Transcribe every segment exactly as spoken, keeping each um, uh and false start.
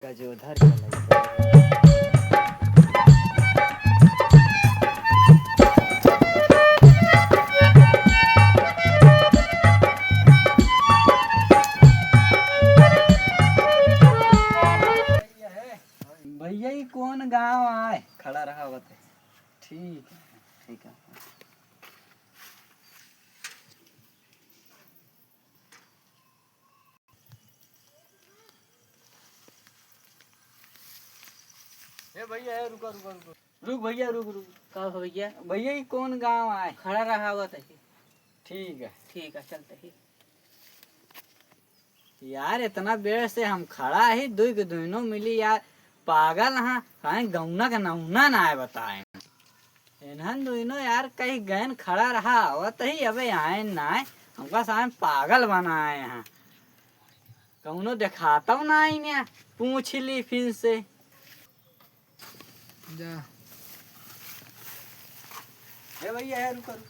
गजोधर के लइका। भैया, ई कौन गाँव आय? खड़ा रहा, आवत है। ठीक है। ठीक है। ए भैया, ए, रुका, रुका, रुका। रुक भैया, रुक, रुक। का हो भैया? भैया, ई कौन गाँव आय? खड़ा रहा, आवत है। ठीक है। ठीक है, चलते ही। यार, इतना बेर से हम खड़ा ही, दुई के दुइनो मिली यार, पागल हाँ, काहे गौना के नमूना ना आय बताए। इन्हन दुइनो यार कहीं गयन खड़ा रहा, आवत ही अबे आयन ना आय, हमका सामने पागल बनाए हैं। कौनो देखातौ ना आइन, पूछ ली फिर से। जा। ए भैया, ए रुका, रुका।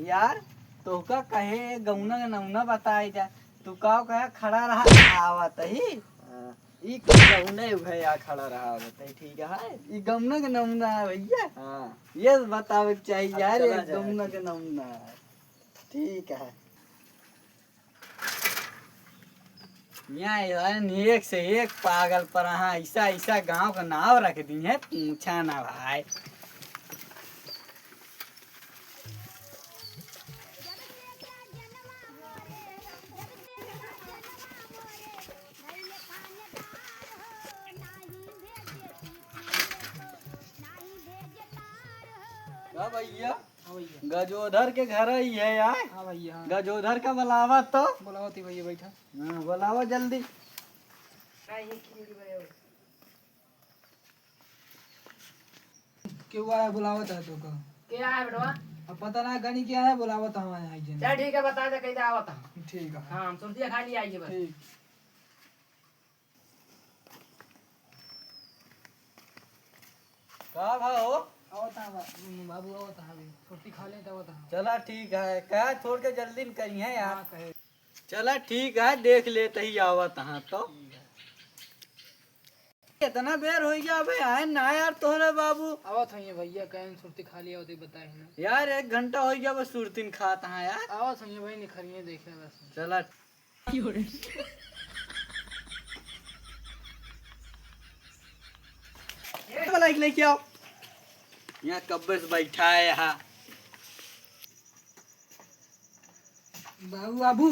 यार, तोहका कहे गौना के नमूना बताए जा, तू का कहे खड़ा रहा आवत ही। हाँ, ई कुल गौना उभे या खड़ा रहा आवत ही, ठीक है? ई गौना के नमूना है भैया। हाँ। ये बतावे के चाहिए अब यार, चला ये जाए। गौना के नमूना है। ठीक है। यहाँ यार एक से एक पागल पर हाँ, ऐसा, ऐसा गाँव का नाव रख दी है, पूछा ना भाई। का भैया? हाँ भैया। गजोधर के घर ही है यार। हाँ भैया, हाँ। गजोधर का बुलावा तो। बुलावत ही भैया, बैठा। हाँ, बुलावा जल्दी। केहू आया बुलावत है तोका। के आया बेटवा? अब पता ना गनी क्या है, बुलावत है हमारे यहाँ जन। चल ठीक है, बता दे कैसे आवत है। ठीक है। हाँ, हम सुरतिया खा लिया आइए बस। ठीक। का भा हो? आवत है बा-, बाबू आवत है अभी। सुरती खा ले तो आवत है। चला ठीक है, कहा छोड़ के जल्दी निकली है यार। हाँ, कहे। चला ठीक है, देख लेते ही आवत हाँ तो। इतना बेर हो गया अबे आए ना यार तोहरे बाबू। आवत है भैया, कहे सुरती खा लिया होती बताए ना। यार एक घंटा हो गया बस सुरतीन खात हाँ यार। आवत है भाई, निखरिए देखे बस। चला। ए, वाला एक लेके आओ। यहाँ कब्बे से बैठा है यहाँ। बाबू, बाबू।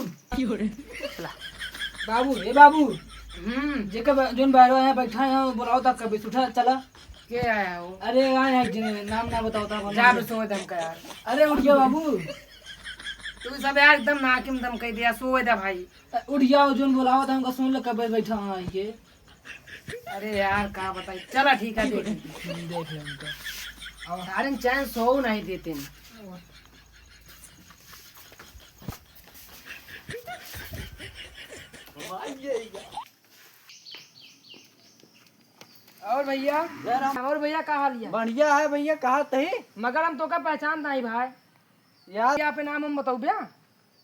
बाबू, ए बाबू। हम्म। जेकर बा-, जोन बाहर यहाँ बैठा है, बुलाओ तक कब्बे से उठा, चला। के आया हो? अरे, आए हैं, जे नाम ना बताओ, तब हम जा बे, सोए दम का यार। अरे, उठ गया बाबू। तू सब यार एकदम नाकिम दम कह दिया, सोए दे भाई। उठ जाओ, जोन बुलावा था, हमका सुन ले, कब बैठा हाँ आइके। अरे यार, का बताई, चला ठीक है, देख। देख ले उनका। और सारे चैन सो नहीं देते हैं। और भैया, जय राम। और भैया, का हाल है? बढ़िया है भैया, कहा तही? मगर हम तोका पहचान नहीं भाई। यार, क्या पे नाम हम बताऊ भैया?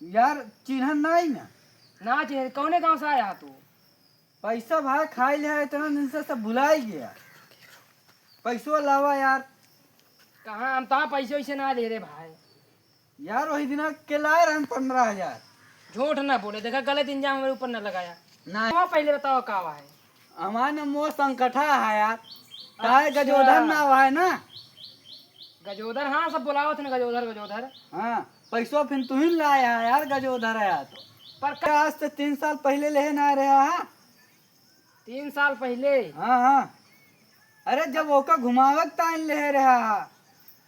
यार, चिन्हन नहीं ना। ना चिन्ह, कौने गांव से आया तू? पैसा भाई खाई लिया, इतना दिन से सब भुलाई गया। पैसो लावा यार। कहाँ, हम तहाँ पैसे वैसे ना ले रे भाई। यार, वही दिना के लाए रहन पन्द्रह हजार। झूठ ना बोले, देखा, गलत इल्जाम हमारे ऊपर ना लगाया। ना। हाँ, पहले बताओ, का हुआ है? हमारे नाम वो संकठा है यार। काहे अच्छा। गजोधर ना हुआ है ना? गजोधर, हाँ, सब बुलावत है ना गजोधर, गजोधर। हाँ, पैसो फिर तू ही लाया है यार, गजोधर है यार तो। पर का आज से तीन साल पहले ले ना रहा है? तीन साल पहले? हाँ, हाँ। अरे, जब ओका घुमावक ताइन ले रहा है,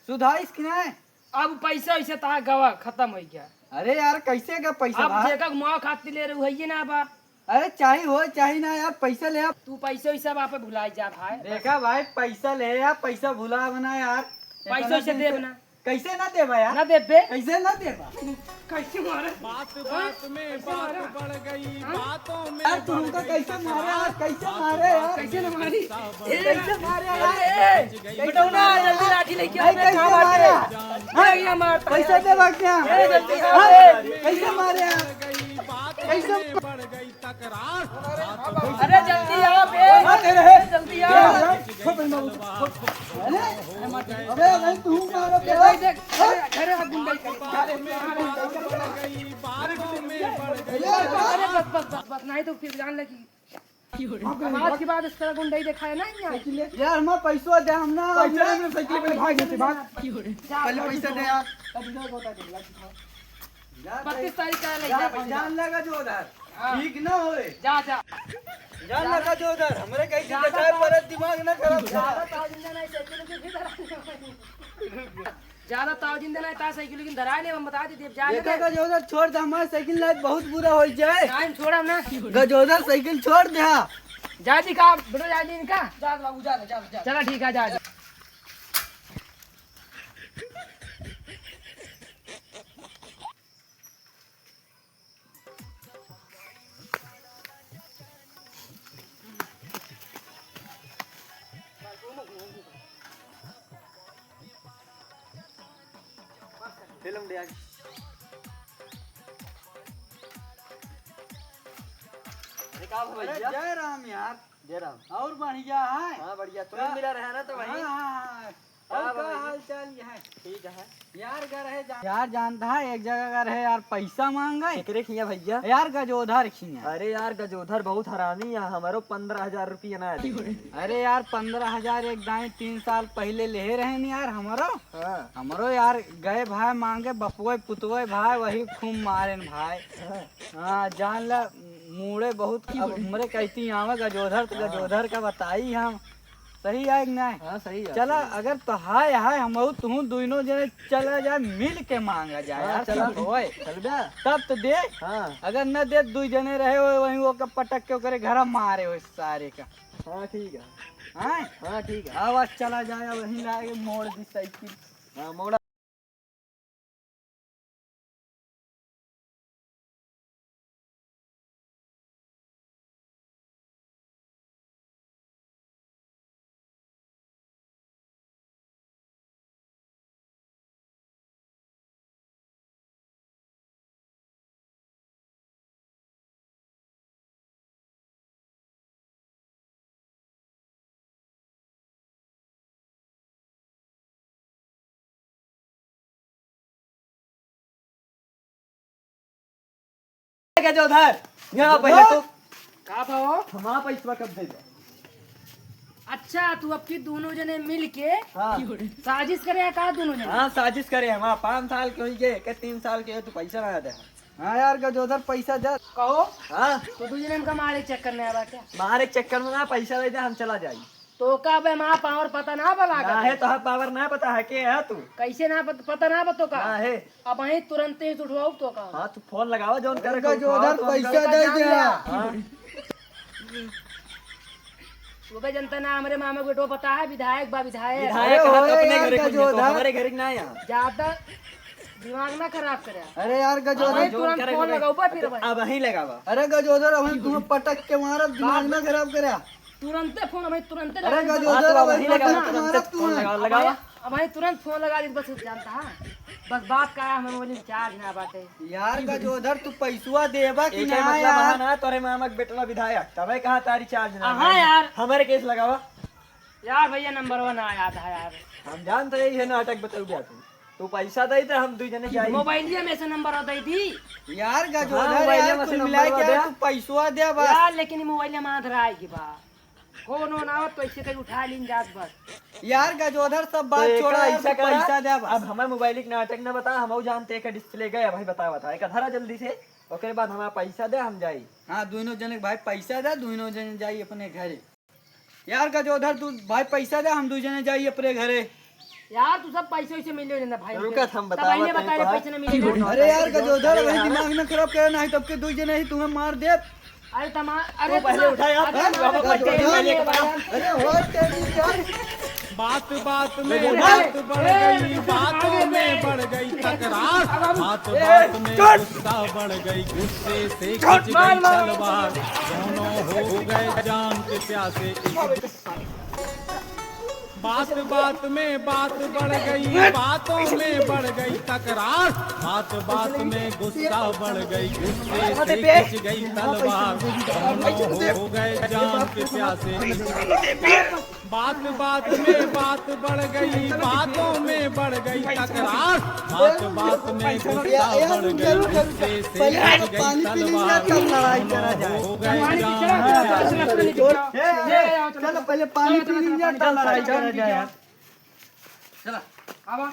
सुधाइस कि नहीं? अब पैसा वैसे तहा गवा खत्म हो गया। अरे यार, कैसे का पैसा अब बा? जेका घुमावे खातिर ले रहे, उहइये ना बा। अरे चाही हो, चाही ना यार, पैसा ले आ। तू पैसा वैसा बा पे भुलाई जा भाई। देखा भाई, पैसा ले आ, पैसा भुला बना यार। पैसा इतना वैसा दिन देब से ना। कैसे ना देबा यार? ना देबे। कैसे ना देबा? कैसे मारे? बात बात में कैसे बात मारे? बढ़ गई, हाँ? बातों में यार, तू हमका कैसे मारे यार? कैसे मारे यार? कैसे ना मारी? कैसे मारे यार? अरे, बेटा, ना, जल्दी लाठी लेके आ, नहीं, मैं कैसे मारे? मारे? हाँ? ये मारता है। कैसे देबा क्या? ए, जल्दी हाँ? आ। कैसे मारे यार? कैसे? अरे जल्दी आ बे। हाँ, दे रहे। अरे जल्दी आ। अरे, अबे भाई, तू मारो ए भाई, देख, अरे, अरे, अब गुंडई कर। अरे, अरे, बस, बस, बस, बस, नहीं तो फिर जान लगी। अब आज के बाद इस तरह गुंडई दिखाया ना यहाँ। यार, हमार पैसवा दे, हम ना, पैसा हम ना। नहीं, साइकिल पे भाग जाते, भाग। जा, पहले भाग, पैसा दे यार। यार, बत्तीस तारीख का ले जा, जा, पैसा। जान लगा जो उधर। हाँ। ठीक ना होए। जा, जा। जान लगा जो उधर, हमरे कहीं से ज्यादा बचाए ताव-, पर दिमाग ना खराब कर। ज्यादा ताव जिंदा नहीं, साइकिल की भी धरा नहीं। ज्यादा ताव जिंदा नहीं, ता साइकिल की धरा नहीं, हम बता देते, अब जा देखा दे। गजोधर, छोड़ दे, हमार साइकिल लायक बहुत बुरा हो जाए। नहीं, हम छोड़ा ना। गजोधर, साइकिल छोड़ दे, हाँ। जा जी का, बेटो, जा जी इनका। जा बाबू, जा, जा, जा। चला, ठीक है, जा, जा। फिल्म दे आगे। अरे का हो अरे भैया? जय राम यार। जय राम। और बढ़िया है? हाँ, बढ़िया। तुम का-, मिला रहे ना तो वहीं। हाँ, हाँ, हाँ। का और का भाई? हाल चाल है? ठीक है। यार, गर है जा-, यार, जानता है, एक जगह गर है यार, पैसा मांगे। केकरे खिया भैया? यार, गजोधर खिया। अरे यार, गजोधर बहुत हरामी है, हमरो पन्द्रह हजार रुपया ना दे। अरे यार, पन्द्रह हजार एक दाई तीन साल पहले लेहे रहे न यार, हमरो। हाँ। हमरो यार गए भाई मांगे, बपुए पुतुए भाई, वही खूब मारेन भाई। हाँ। हाँ, जान ला, मूड़े बहुत की अब हमरे कहती आवे गजोधर, तो हाँ। गजोधर का बताई हम। सही है कि नहीं? हाँ, सही है, चला, सही है। अगर तो हाय, हाय, हम तू दोनों जने चला जाए, मिल के मांगा जाए हाँ, यार, चला। सब होए। चल बे। तब तो दे। हाँ। अगर न दे, दू जने रहे हो, वहीं वो का पटक के ओकरे घर मारे हो सारे का। हाँ, ठीक है। हाँ? हाँ, ठीक है। आवाज चला जाए, वहीं लाके मोड़ दी साइकिल। हाँ, मोड़ा। गजोधर, यहाँ पहले तो का भाव? हमारा पैसवा कब दे दे? अच्छा, तू अब की दोनों जने मिल के हाँ। साजिश करे हैं का दोनों जने? हाँ, साजिश करे हैं। हमारा पाँच साल के होई गए, के तीन साल के हो, तू पैसा ना दे। हाँ यार, गजोधर, पैसा दे। कहो। हाँ। तू दू जने हमका मारे चक्कर में आवा क्या? मारे चक्कर में ना, पैसा दे दे, हम चला जाई। तो का बे, हमारा पावर पता ना बा लागत ना है, है। तो हमारा पावर ना पता है, के है तू? कैसे ना पत-, पता ना बा तो का? ना है। अब वहीं तुरंते ही उठवाऊ तो का? हाँ, तू फोन लगावा, जौन करे अरे को उठावा, गजोधर, फोन पैसा लगावा। दे दे। हाँ। तू बे जनता ना, हमरे मामा को बेटो पता है, विधायक बा, विधायक। विधायक अरे कहाँ तो होए अपने यार घरे कुछ नहीं, तो गजोधर। हमारे घरे ना यहाँ। ज्यादा दिमाग ना खराब करे। अरे यार गजोधर। हाँ, वहीं जौन तुरंत करे फोन को लगाऊ बा, फिर अब वहीं। अब वहीं लगावा। अरे गजोधर, अब वहीं तुम्हें पटक के मारब, दिमाग ना खराब करे। तुरंते फोन, अबहीं तुरंते अरे लगा दे। गजोधर, हाँ, तो अबहीं वहीं लगा, तुरंत तुरंते मारब फोन तुम्हें। लगा, लगावा। अबहीं, अबहीं तुरंत फोन लगा दे, बस जानता है। बस बात का है, हमें मोबाइल में चार्ज ना बाटे। यार गजोधर, तू पैसुआ देबा कि एक ही ना मतलब यार? बहाना है, तोरे मामा के बेटवा विधायक, तबे कहा तारी चार्ज ना हाँ है। यार। हमारे केस लगावा। यार भैया, नंबरवा ना याद है यार। हम जानते ही है नाटक बताऊ गया तू। तू पैसा दे दे, हम दुई जने जाई। मोबाइलिया में से नंबर दे दी। यार गजोधर, हाँ, मोबाइलिया यार, में से कुल नंबर मिला के दे। यार, तू पैसवा दे बस। यार, लेकिन ये मोबाइलिया में आधा रह गई बा। फोन वोन आवत तो ऐसे कहीं उठा लीन जात बस। यार गजोधर, सब बात तो छोड़ा, ऐसा तू करा, पैसा दे बस। अब हमारे मोबाइल के नाटक ना बता, हम जानते हैं कि डिस्प्ले गया भाई, बता, बता, एक धरा जल्दी से, ओकरे बाद हमारा पैसा दे, हम जाई। हाँ, दोनों जने के भाई पैसा दे, दोनों जने जाई अपने घरे। यार गजोधर, तू भाई पैसा दे, हम दुई जने जाई अपने घरे। यार, तू सब पैसे वैसे मिले ना भाई। रुका, हम तब बतावा पहले तनी बता रहे, तोहार। पैसे ना मिले ना। अरे यार गजोधर, अरे वही यार। दिमाग ना खराब करे, नहीं तब के दुई जने ही तुम्हें मार दे। अरे तमा-, अरे तू पहले तमा-, उठा यार, अरे तू बाबा तमारा पहले पहले पहले पहले पहले। अरे हो तेरी यार। बात बात में अरे, बात बढ़ अरे, गई, अरे, बातों में अरे, बढ़ गई तकरार, अरे, बात अरे, बात में चुप। गुस्सा बढ़ गई, गुस्से से चुप। खिंच मार, गई मार। तलवार, दोनों हो गए जान के प्यासे। बात बात में बात बढ़ गई, बातों में बढ़ गई तकरार, बात बात में गुस्सा बढ़ गई, गुस्से से खिंच गई तलवार, दोनों हो गए जान के प्यासे। बात बात में बात बढ़ गई, बातों में बढ़ गई तकरार, बात बात में गुस्सा बढ़ गई, गुस्से से खिंच गई तलवार, दोनों हो गए जान के प्यासे। चलो पहले पानी पी लीजिए, तब लड़ाई करा जाए। चला। आवा।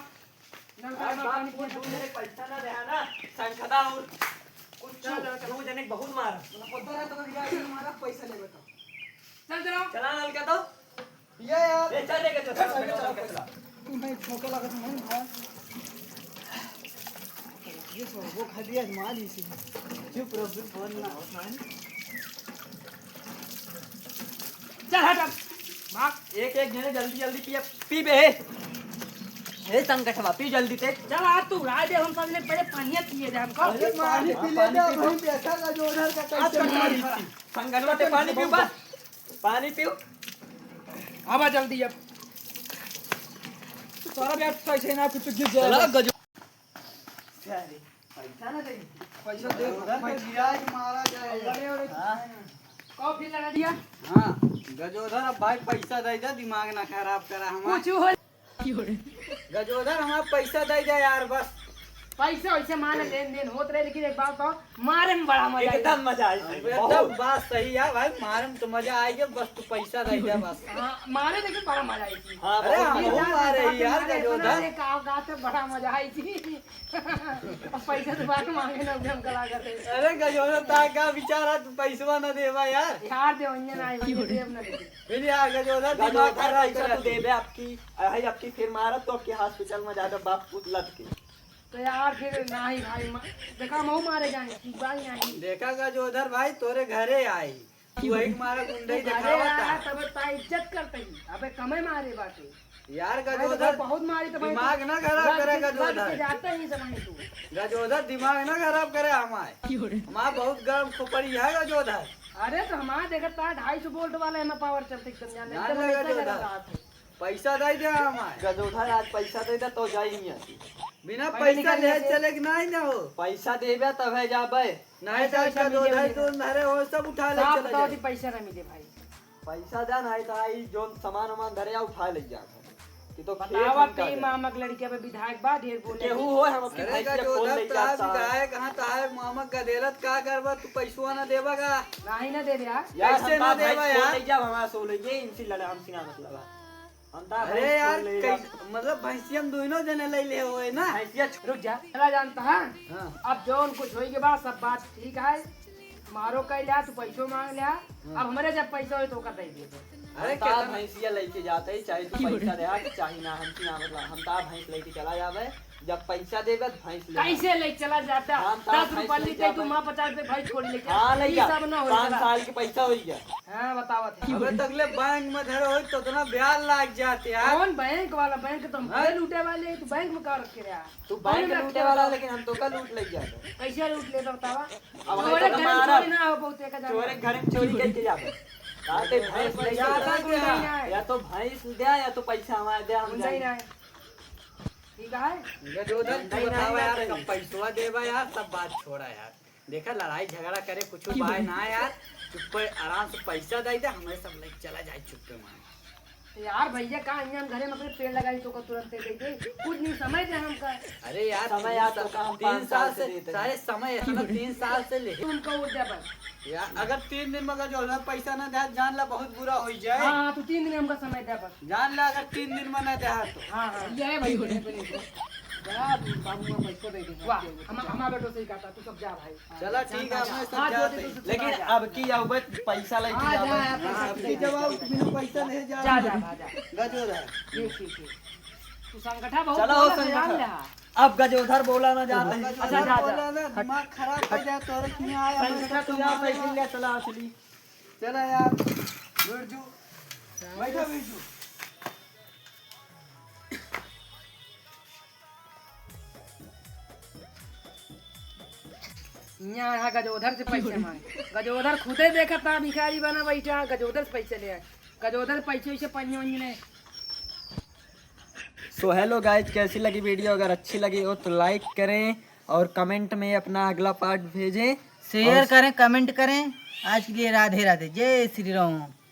नलका में पानी पिया। पैसा ना देहा ना, संखदा और कुछ दो जने बहुत मारा। हमारा पैसा लेबे तो। चल चलो। चला नलका तो। ये यार। ए, चल लेके चल, चल, चल, चल, चल। मैं झोंका लगा था, मैं भाई। ये सो वो खा दिया, मार इसी। चुप रहो, चुप बोल ना। चल हट अब। भाग। एक एक जने जल्दी जल्दी पिया, पी बे। हे संकटवा, पी जल्दी ते। चल आज तू उड़ा दे, हम सब ने पहले पानी पिए दे हमको। अरे पानी पी ले दे, वहीं बैठा का जो उधर का कैसे मारी। संगनवा ते पानी पीऊ बस। पानी पीऊ। आवा जल्दी अब। सारा ब्याज पैसे ना कुछ गिर चला जाएगा। गजो। अरे, पैसा ना दे। पैसा दे, उधर पे गिरा के मारा जाए। हाँ। कॉफी लगा दिया। हाँ, गजोधर अब भाई पैसा दे दे, दिमाग ना खराब करा हमार। कुछ हो। गजोधर हमार पैसा दे दे यार बस। पैसे वैसे मान लेन देन होत रहे, लेकिन एक बात बताओ, मारे में बड़ा मजा आया। एकदम मजा आई। एकदम बात सही है भाई, मारे में तो मजा आई है, बस तू पैसा दे दे बस। हाँ, मारे लेकिन बड़ा मजा आई थी। हाँ, अरे बहुत हम मजा लोग मारे ही यार मारे गजोधर। इतना का गाते बड़ा मजा आई थी। अब पैसा तो बात मांगे ना, हम कला करते। अरे गजोधर ता का विचार है, तू पैसवा ना देवा यार। यार दे वंजन आई, वंजन देव ना दे। फिर यार गजोधर दिमाग गजोधर खराब पैसा कर तू देबे आपकी, अरे आपकी फिर मारत तो आपके हॉस्पिटल में जाकर बाप पूत लद के। तो यार फिर नाही भाई, मा-, देखा मऊ मारे जाए, ठीक बात नहीं। देखा गजोधर भाई तोरे घरे आई, तू वही मारा गुंडई अरे दिखावा यार, था। तब ता इज्जत करते ही, अबे कमे मारे बाटे। यार अरे तो गजोधर बहुत मारी तो भाई, दिमाग ना खराब लड़ करे के, लड़ के गजोधर। जाता ही समझ तू। गजोधर दिमाग ना खराब करे हमारे। हमारा बहुत गर्म खोपड़ी है गजोधर। अरे तो हमारा देखत ता ढाई सौ वोल्ट वाला है ना, पावर चलते एकदम जान जान एकदम लगा ऐसा जो लगा था। रहा था। पैसा दे दे हमारे। गजोधर आज पैसा दे दे तो जाई नहीं आती। बिना पहले पैसा निकाल ले लेते। चले के नहीं ना हो। पैसा देबे तब है जाबे। नहीं तो पैसा गजोधर मिले तू अंधारे हो सब उठा ले साफ चले बताओ जाए। कि पैसा ना मिले भाई। पैसा दे नहीं तो आई जोन सामान वामान धरे आ उठा ले जा। कि तो खेत बतावा हम का पे दे। मामक लड़के पे विधायक बा ढेर बोले। केहू हो हम अपनी अरे भैंसिया खोल गजोधर ले ता जाता। बिधायक हाँ ता है मामक गदेलत का करबा तू पैसवा ना देबा का। नहीं ना दे रहा। यार पैसे हम ना बाप भाई देबा खोल यार। ले जा हमारा सो ले ये इनसे लड़ा हमसे ना मतलब है। हम ता अरे भैंस यार खोल ले कई जा। मतलब भैंसिया में दोनों जने ले ले होए ना। भैंसिया छ- रुक जा, चला जानता है। हाँ। अब जौन कुछ होई के बाद सब बात ठीक है। मारो कह लिया, तू पैसो मांग लिया। अब हमरे जब पैसा होई तो ओकर दे दिए। अरे हम ता कितना भैंसिया लेके जाते ही चाहे तू पैसा दे आ, चाहे ना हमसे ना मतलब हम ता भैंस लेके चला जावे। जब पैसा देबे तो भैंस ले। कैसे ले चला जाता? हम ता दस भैंस रुपया ले लेते जावे। तू माँ पचास रुपये भैंस छोड़ लेके हाँ ले ई जा। सब ना हो पाँच सकता। साल के पैसा हो गया। हाँ बतावत है। अबे तकले बैंक में धरे होई तो इतना ब्याज लाग जाते यार। कौन बैंक वाला? बैंक तो हम हाँ? बड़े लूटे वाले हैं, तू बैंक में का रखे रहा? तू बैंक कौन लूटे रखे वाला रहा? लेकिन हम तो का लूट ले जाते। कैसे लूट लेता बतावा? अब चोरे हम तो घर मारब। चोरी ना हो बहुत एक हजार। चोरे घर में चोरी करके जाबे। राते भैंस ले यार, जाबे। गुंडा ही ना है। या तो भैंस दे या तो पैसा हमारे दे हम गुंडा ही ना जाए। है। ठीक है। गजोधर तू नहीं, बतावा नहीं, यार नहीं। कब पैसवा देबा यार, सब बात छोड़ा यार। देखा लड़ाई झगड़ा करे कुछ बाय ना यार, चुप्पे आराम से पैसा दे दे, हमें सब लेके चला जाए चुप्पे मार। तो यार भैया का अंजान घरे में अपने पेड़ लगाई तो का तुरंत दे दे, कुछ नहीं समय दे हमका। अरे यार समय तीन यार साल- तो का हम तीन पाँच साल साल से से देते सारे हैं। समय है ना, तीन साल से ले तू हमका वोट दे बस। यार अगर तीन दिन में गजोधर पैसा ना दे जान ला बहुत बुरा हो जाए। हाँ हाँ, तू तीन दिन हमका समय दे बस। जान ला अगर तीन दिन में ना दे तो। हाँ हाँ। ये है भाई, बड़े बड़े। बड़ा बाबू में पैसो दे देंगे। वाह, हम हमारा बेटो सही कहता, तू सब जा भाई। चला ठीक है, हमने सब हाँ, जाते जो हैं। दे, तू लेकिन जा। अब की आउबे पैसा लेके हाँ, जा, जाबे। जा, पैसा हाँ, दे। ठीक है बाबू, बिना पैसा नहीं जा। जा जा जा जा। गजोधर। ठीक ठीक ठीक। तू संगठा बहुत चला, बोला संगठा। ध्यान ले हाँ। अब गजोधर बोला ना जाता है। अच्छा, जा, जा। बोला ना, दिमाग खराब हो जाए तोरे, कि यहाँ आया संगठा तू जा, साइकिल ले, चला असली। चला यार, बिरजू, बैठा बिरजू। यहाँ, यहाँ गजोधर से पैसे मांगे। गजोधर खुदे देखा था भिखारी बना बैठा, गजोधर से पैसे ले आए। गजोधर पैसे वैसे पन्ने वन्ने नहीं। तो हेलो गाइस, कैसी लगी वीडियो? अगर अच्छी लगी हो तो लाइक करें और कमेंट में अपना अगला पार्ट भेजें। शेयर और करें, कमेंट करें। आज के लिए राधे राधे, जय श्री राम।